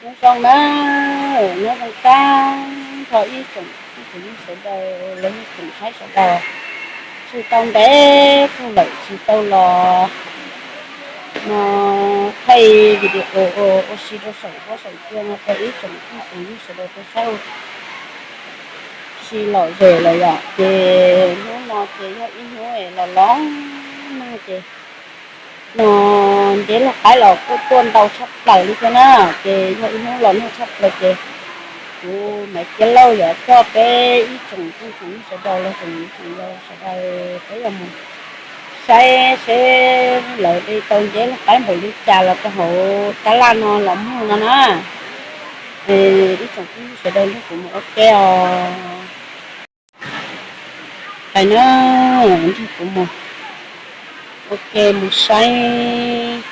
Nyob zoo na, nyob zoo tag nrho ib tsoom phooj ywg sawv daws, los yog tsoom saib sawv daws. Tsis tau ntev kawg lawm tsis tau los no thaij video ua si rau saum huab saum cua no rau ib tsoom phooj ywg sawv daws tau saib ua si lom zem lawm yom. Ces hnub no ces yog ib hnub los los nag ces no nceb loj qaib los kuj tuaj ntau tshaj plaws li thiab na. Ces yog ib hnub los nag tshaj plaws ces kuv Maiv Kiab Lauj yuav coj peb ib tsoom phooj ywg sawv daws los tsoom niam tsoom laus sawv daws peb yuav mus saib seb lawv li tau nceb loj qaib npaum li cas los rau hauv tab laj no los muag no na. Ib tsoom phooj ywg sawv daws nrog kuv mus ua ke os. Hais na, nrog kuv mus ua ke mus saib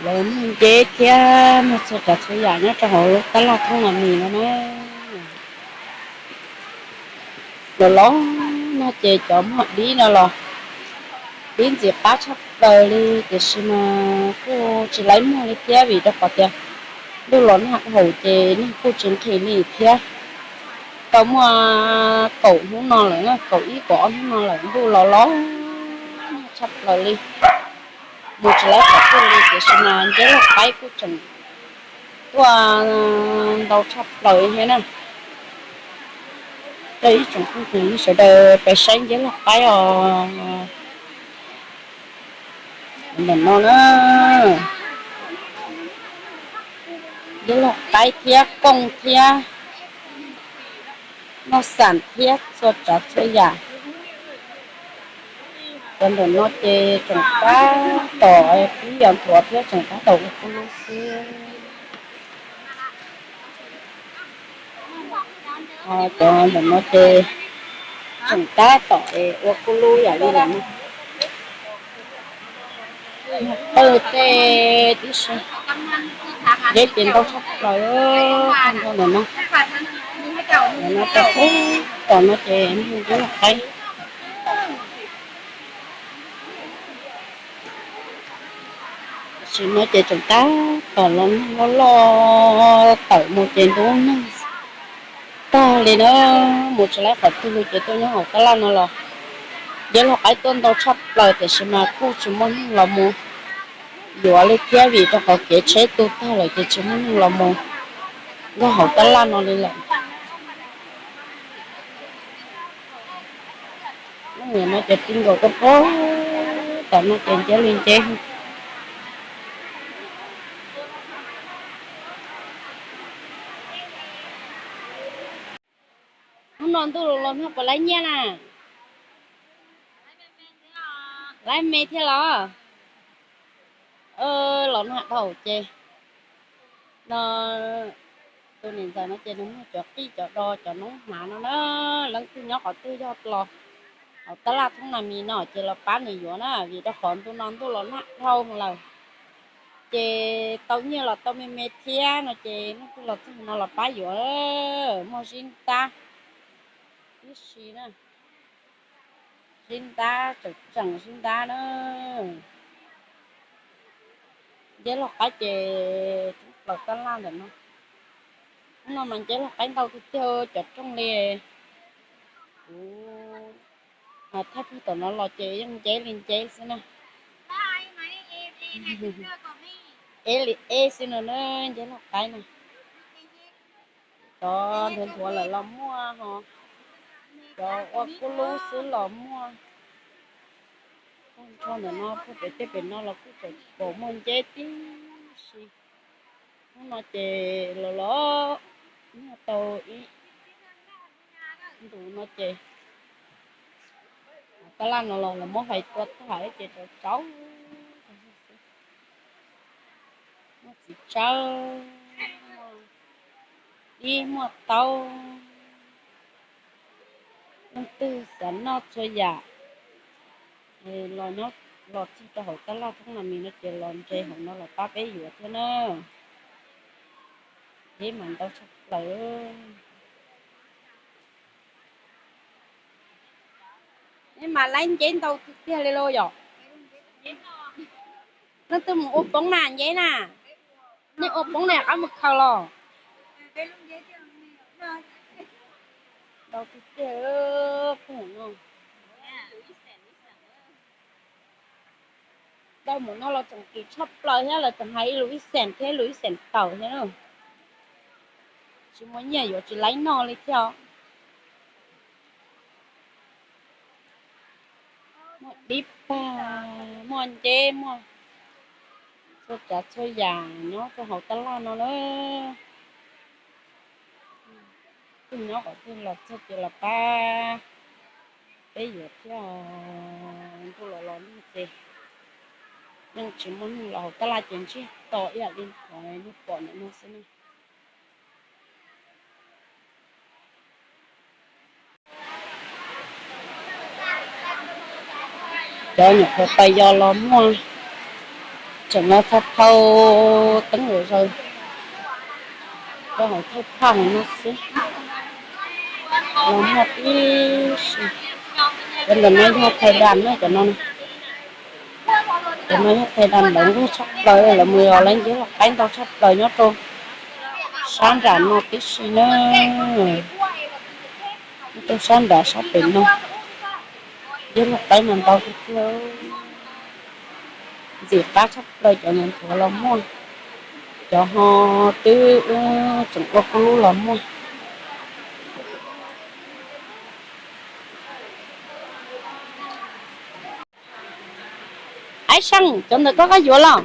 lawv muag nceb thiab muag txhua tsav txhua yam nyob rau hauv tab laj thoob no mis no na. Los los no ces cov muag dib no los dib ntxim qab tshaj plaws li, tiam sis mas kuj tsis laib muag li thiab vim rau qhov tias ntuj los nag dhau ces nag kuj tsis nqhis li thiab. Tau muaj kaum hnub no lawm, kaum ib kaum ob hnub no lawm ntuj los los nag tshaj plaws li, mus tsis laib qhov twg li, tiam sis mas nceb loj qaib kuj tseem tuaj ntau tshaj plaws thiab na. Coj ib tsoom phooj ywg sawv daws peb saib nceb loj qaib os. Ntawm no na, nceb loj qaib thiab kooj thiab noj xam thiab txhua tsav txhua yam. Cov ntawm no ces tseem tab tom pib yos nthuav thiab tseem tab tom ua kub lub xwb. Cov ntawm no ces tseem tab tom es ua kub lub yam li lawm no. Qawj tej tib si, nceb ces ntau tshaj plaws, ntau ntawm no. Ntawm no rau pem tom no ces nceb loj qaib. Tam sim no ces tseem tab tom los nag loj loj tawm mus ces ntub nag tag li na, mus tsis laib qhov twg li ces tuaj nyob hauv tab laj no los. Nceb loj qaib tuaj ntau tshaj plaws tiam sis mas kuj tsis muaj neeg los mus yuav li thiab vim rau qhov kev tsheb tu tag lawm ces tsis muaj neeg los mus nkag hauv tab laj no li lawm. Hnub no ces ti nkaus rau pem tom no ces nceb li nceb. Hnub no ntuj los nag puas laib nyiaj na? Laib me thiab los? Los nag dhau ces no tus niam ntxawm no ces nws muag cov qij cov do cov noob hnav no na, leej twg nyob qhov twg yog los hauv tab laj thoob na mis no ces los pab nws yuav na vim rau qhov ntu no ntuj los nag dhau lawm. Ces tau nyiaj los tau me me thiab no ces leej twg los txog no los pab yuav, muaj zib ntab tib si na. Zib ntab tseem tseem zib ntab na. Nceb loj qaib ces plaws tab laj ntawm no. Hnub no mas nceb loj qaib ntau tiag tiag cov rooj li. Kuv thaij puag tom no los ces yeej nceb li nceb xwb na. Eb li eb xwb no na, nceb loj qaib na. Cov nthuav nthuav lawm los muaj ho, cov ua kub lub xwb los muaj. Tag nrho ntawm no puag pem tej pem no los kuj tseem pom muaj nceb tib si. Hnub no ces los los nag tau ib ntus no ces tab laj no los muab hlais tua tag ces tsau tsau. Muaj txiv tsawb, muaj dib, muaj taub, leej twg xav noj txhua yam los nyob, los txog rau hauv tab laj thoob na mis no ces los ntse hauv no los pab peb yuav thiab na. Dib mas ntau tshaj plaws. Neb mas laib nceb ntau tiag tiag li lauj yom. Leej twg mus ua poob na nceb na? Nej ua poob na rov qab mus khaws los. Ntau tiag tiag no. Ntau mus no los tseem kim tshaj plaws thiab, lawv tseem hais ib lus ib xees thiab ib lus ib xees tawm thiab na. Tsis muaj nyiaj yuav tsis laib noj li thiab os. Muaj dib pag, muaj nceb, muaj txhua tsav txhua yam nyob rau hauv tab laj no na. Twg nyob qhov twg los txog ces los pab peb yuav thiab. Ntuj los los nag ces yeej tsis muaj neeg los hauv tab laj ces ntsiag to ib yam li qhov nej pom ntawm no xwb na. Cov nyuam qhuav pais yos los muaj, tseem los thau thau teeb ua zaws rau hauv thawj phaj no xwb. Los muaj tib si. Cov ntawm no yog thais das na, cov no, cov no yog thais das, lawv nquag tshaj plaws, lawv mus yos lawv nceb los qaib ntau tshaj plaws nyob rau sab nram no tib si na. Nyob rau sab nram sab pem no, nceb los qaib mas ntau tiag tiag. Ntxim qab tshaj plaws, cov nthuav los muaj, cov ho twb tseem ua kub lub los muaj. Aib Seej, cov ntawm koj koj yuav los?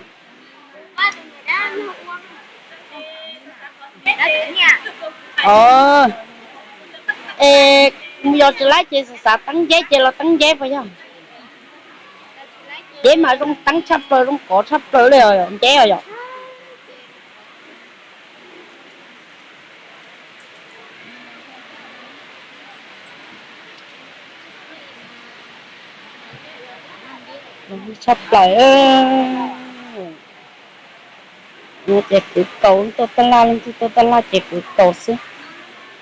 Es mus yos tsis laib ces xav xav teeb nceb ces los teeb nceb puas yog? Nceb mas zoo teeb tshaj plaws, zoo kov tshaj plaws li os, nceb os yom. Tshaj plaws. No ces kwv kaus, tuaj taj laj, leej twg tuaj taj laj ces kwv kaus xwb.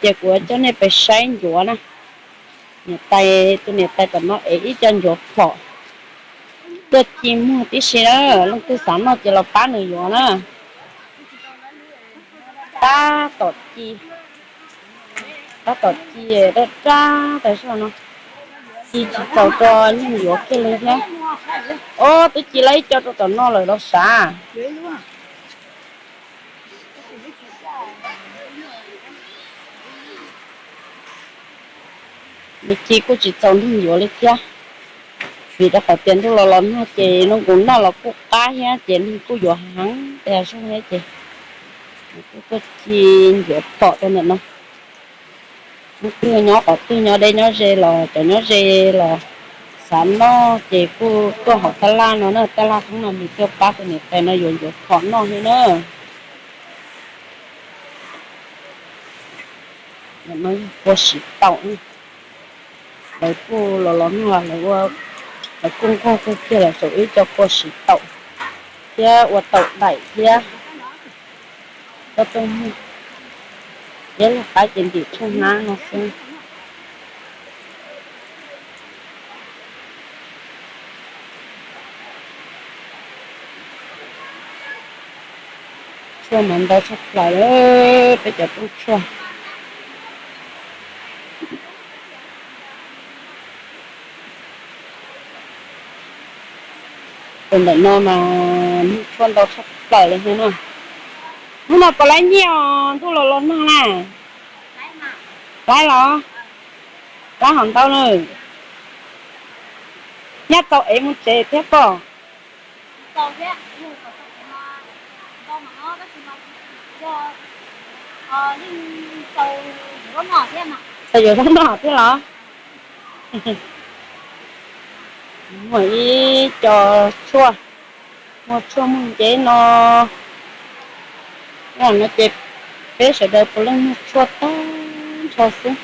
Ces kuv coj nej pais saib ncuav na. Niam tais, tus niam tais tom no ev ib co ncuav phom tuaj ci muag tib si na. Leej twg xav noj ces los pab nws yuav na. Tab tom ci, tab tom ci raj raj tas zog no. Ci tsis txaus rau neeg yuav kiag li thiab. Ob, twb ci lawm ib co rau tom no lawm los sav. Nws ci kuj tsis txaus neeg yuav li thiab, vim rau qhov tias ntuj los los nag ces lub nkaus noj los kuj qab thiab ces neeg kuj yuav heev tas zog thiab ces kuj tuaj ci ncuav phom rau ntawm no. Hnub twg nyob qhov twg nyob deb nyob ze los cov nyob ze los xav noj ces kuj tuaj hauv taj laj no na, taj laj thoob no nws tuaj pab tus niam tais no yuav ncuav phom noj thiab na. Ntawm no yog kua siv taum, lawv kuj los los nag lawv ua, lawv kuj nquag kawg kiag lawm, tshuav ib co kua siv taum thiab ua taum daim thiab. Koj tuaj muag, nceb los qaib ces ntim tshuaj hnab no xwb. Tshuaj mas ntau tshaj plaws li, peb cov rooj tshuaj. Tus ntawm no mas nug tshuaj ntau tshaj plaws li thiab na. Hnub no puas laib nyiaj os, ntuj los los nag na? Laib los? Laib hov ntau na. Nyaj tau ev mus tsev thiab koj? Tau yuav zaub noj thiab los? Muaj ib co tshuaj, muaj tshuaj muaj nceb no. No ces peb sawv daws puav leej muaj tshuaj tag nrho xwb.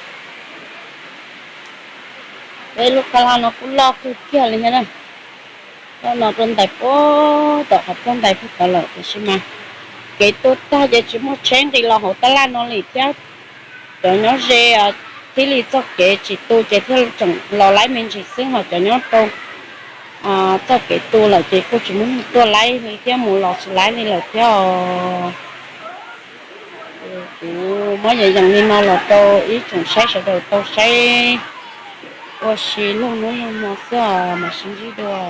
Peb lub tab laj no kuj loj kawg kiag li thiab na. Loj no rau ntais puag tom qhov plaj ntais puag tod lawm, tiam sis mas kev tuaj tag ces tsis muaj tsheb nqis los hauv tab laj no li thiab. Cov nyob ze thiaj li txoj kev tsis tu ces thiaj tseem los laib me ntsis xwb, ho cov nyob rau txoj kev tu lawm ces kuj tsis muaj neeg tuaj laib li thiab, mus los tsis laib li lawm thiab os. Kuv muab yees yees li no los rau ib tsoom saib sawv daws tau saib ua si lug hnub lug hmo xwb os, mam sib ntsib dua.